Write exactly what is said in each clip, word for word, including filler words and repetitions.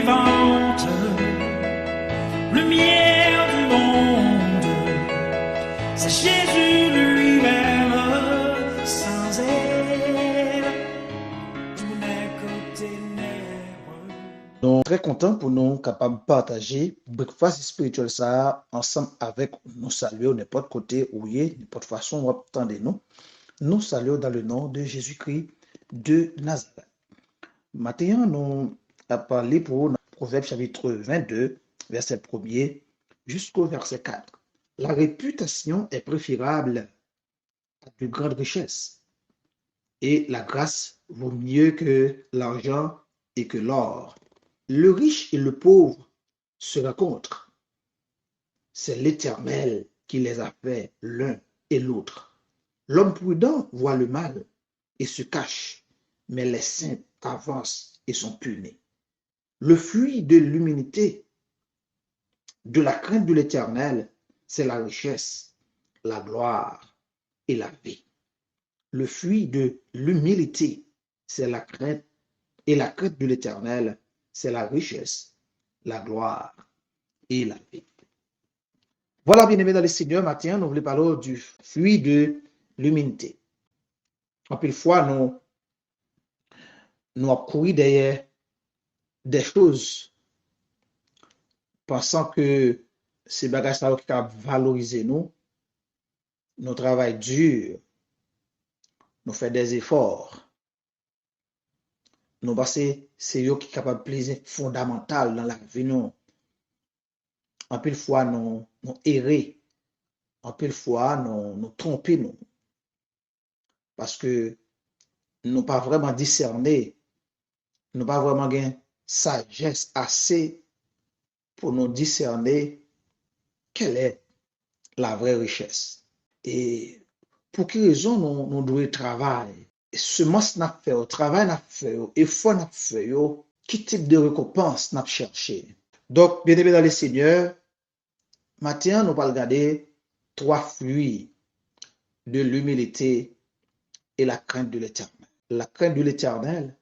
Vivante, lumière du monde, c'est Jésus lui-même, sans elle, tout n'est que ténèbres. Nou trè kontan pou nou kapab pataje breakfast espirityèl sa a ansanm avèk ou. Nou salye w nenpòt kote ou ye, nenpòt fason w ap tande nou. Nou salye w dans le nom de Jésus-Christ de Nazareth. Maten an, nou ap li pou ou nan Pwovèb chapit vennde, vèsè premye jisko vèsè kat. La réputation est préférable à de grandes richesses, et la grâce vaut mieux que l'argent et que l'or. Le riche et le pauvre se rencontrent. C'est l'Éternel qui les a fait l'un et l'autre. L'homme prudent voit le mal et se cache, mais les simples avancent et sont punis. Le fruit de l'humilité, de la crainte de l'Éternel, c'est la richesse, la gloire et la vie. Le fruit de l'humilité, c'est la crainte, et la crainte de l'Éternel, c'est la richesse, la gloire et la vie. Voilà, bien-aimés dans le Seigneur, maten an, nou vle pale w du fruit de l'humilité. Anpil fwa, nou, nou ap kouri dèyè des choses, pansan ke se bagay sa yo ki ka valorize nou. Nou travay di, nou fè des efforts. Nou panse se yo ki kapab pli fondamantal nan lavi nou. Anpil fwa, nou, nou ere. Anpil fwa, nou, nou twonpe nou. Paske nou pa vrèman disène, nou pa vrèman gen sajès ase pou nou disène quelle est la vraie richesse. E pou ki rezon nou, nou dwe travay? Semans n ap fè yo, travay n ap fè yo, efò n ap fè yo, ki tip de rekonpans n ap chèche? Donk, bien-aimés dans le Seigneur, maten an, nou pral gade trois fruits de l'humilité et la crainte de l'Éternel. La crainte de l'Éternel,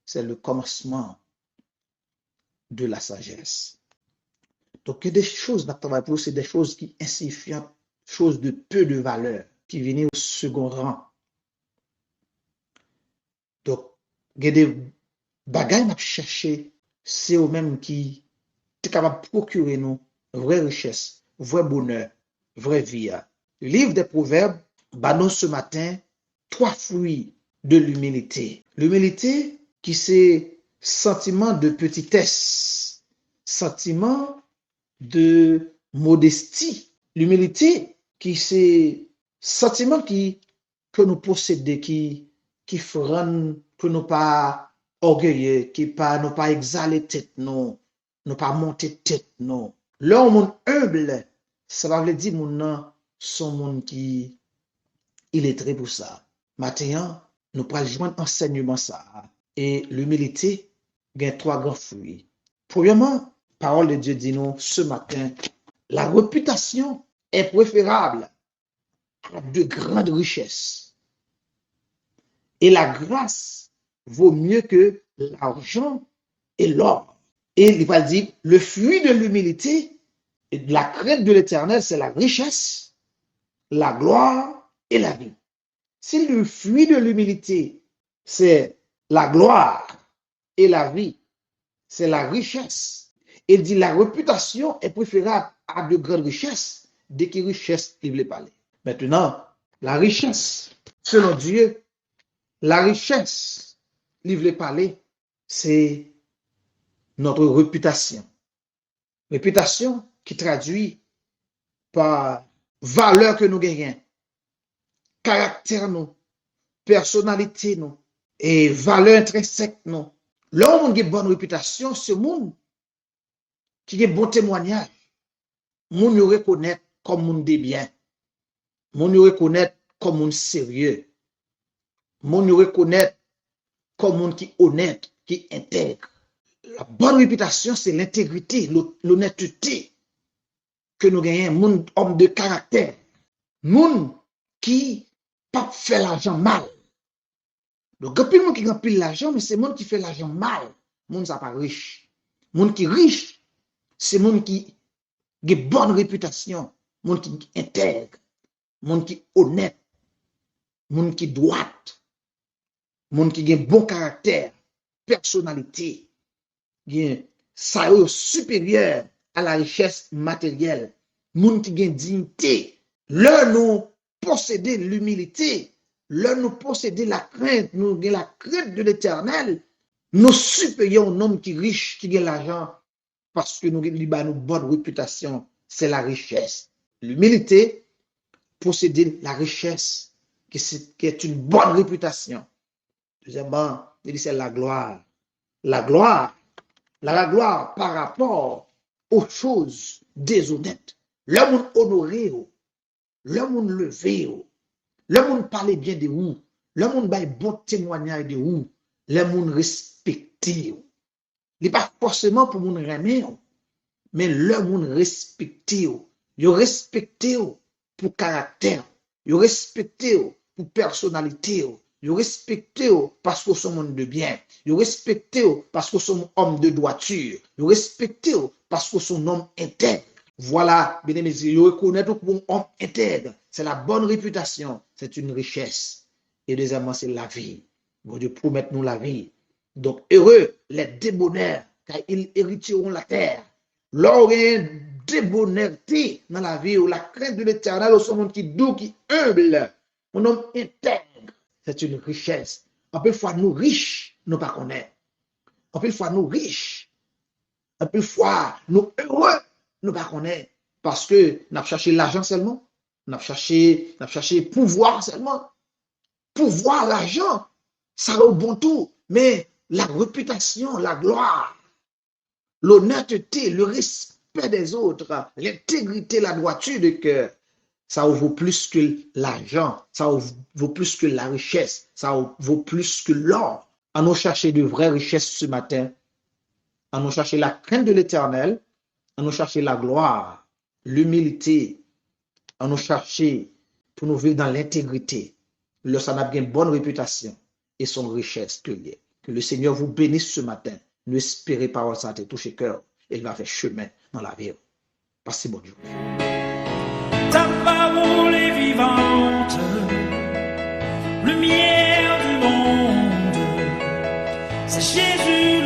c'est le commencement de la sagesse. Donk, gen de choz n ap travay pou yo, se de choz ki ensifyan, choz de peu de valeur, ki vini o second rang. Donk, gen de bagay n ap chèche, se yo menm ki te kapab pwokire nou vrè richès, vrè bonè, vrè vi a. Livre des Proverbes ba nou ce matin trois fruits de l'humilité. L'humilité ki se santiman de petitès, santiman de modesti. L'humilité ki se santiman ki, ke nou posede, ki, ki fè ke nou pa ògeye, ki pa, nou pa egzale tèt nou, nou pa monte tèt nou. Lè yon moun enb, sa pa vle di moun nan se yon moun ki iletre pou sa. Maten an, nou pral jwenn ansèyman sa a. E limilite gen twa gran fwi. Premyèman, pawòl de Dye di nou ce matin, la réputation est préférable à de grandes richesses. Et la grâce vaut mieux que l'argent et l'or. E li pral di, le fruit de l'humilité et de la crainte de l'Éternel, c'est la richesse, la gloire et la vie. Si le fruit de l'humilité, c'est la gloire et la vie, c'est la richesse. Il dit, la réputation est préférable à de grandes richesses. De ki richès li vle pale? Maintenant, la richesse, selon Dieu, la richès li vle pale, c'est notre réputation. Repitasyon ki tradui pa valè ke nou genyen, karaktè nou, pèsonalite nou, e valè entrensèk nou. Lè yon moun gen bòn repitasyon, se moun ki gen bon temwanyaj. Moun yo rekonèt kòm moun de byen. Moun yo rekonèt kòm moun serye. Moun yo rekonèt kòm moun ki onèt, ki entèg. La bonne réputation, c'est l'intégrité, l'o-, l'honnêteté ke nou genyen, moun, homme de caractère. Moun ki p ap fè lajan mal. Donk, gen anpil moun ki gen anpil lajan, men se moun ki fè lajan mal. Moun sa pa rich. Moun ki rich, se moun ki gen bòn repitasyon, moun ki entèg, moun ki onèt, moun ki dwat, moun ki gen bon karaktè, pèsonalite. Gen sa yo, yo siperyè a la richès materyèl. Moun ki gen diyite. Lè nou posede limilite, lè nou posede lakrent, nou gen lakrent de Letènèl, nou siperyè yon nonm ki rich, ki gen lajan, paske nou, li ba nou bòn repitasyon, se la richès. Limilite posede la richès, ki se, qui est une bonne réputation. Dezyèmman, li di se la gloire. La gloire, la, la gloire par rapport aux choses déshonnêtes. Lè moun onore w, lè moun leve w, lè moun pale byen de ou, lè moun bay bon temwanyaj de ou, lè moun respekte w. Li pa fòseman pou moun renmen w, men lè moun respekte w, yo respekte w pou karaktè w, yo respekte w pou pèsonalite w, yo respekte w paske w se yon moun de byen, yo respekte w paske w se yon òm de dwati, yo respekte w paske w se yon nonm entèg. Vwala, byeneme, yo rekonèt ou kòm yon òm entèg. C'est la bonne réputation, c'est une richesse. E dezyèmman, se lavi. Bondye pwomèt nou lavi. Donc, heureux les débonnaires, car ils hériteront la terre. Lè w gen debonète nan lavi w, la crainte de l'Éternel, ou se yon moun ki dou, ki enb, yon nonm entèg, c'est une richesse. Anpil fwa, nou rich, nou pa konnen. Anpil fwa, nou rich. Anpil fwa, nou ere, nou pa konnen. Paske n ap chache lajan sèlman. N ap chache, n ap chache pouvwa sèlman. Pouvwa, lajan, sa yo bon tou. Men la repitasyon, la glwa, l'honnêteté, le respect des autres, l'intégrité, la droiture de cœur, sa yo vo plis ke lajan, sa yo vo plis ke la richès, sa yo vo plis ke lò. Ann nou chache de vrè richès ce matin. Ann nou chache la crainte de l'Éternel. Ann nou chache la gloire, l'humilité. Ann nou chache pou nou viv dans l'intégrité. Lè sa n ap gen bòn repitasyon. E se yon richès ke l ye. Que le Seigneur vous bénisse ce matin. Nou espere pawòl sa te touche kè w e l va fè chemen nan lavi w. Pase bòn jou. Ta parole est vivante, lumière du monde. C'est Jésus,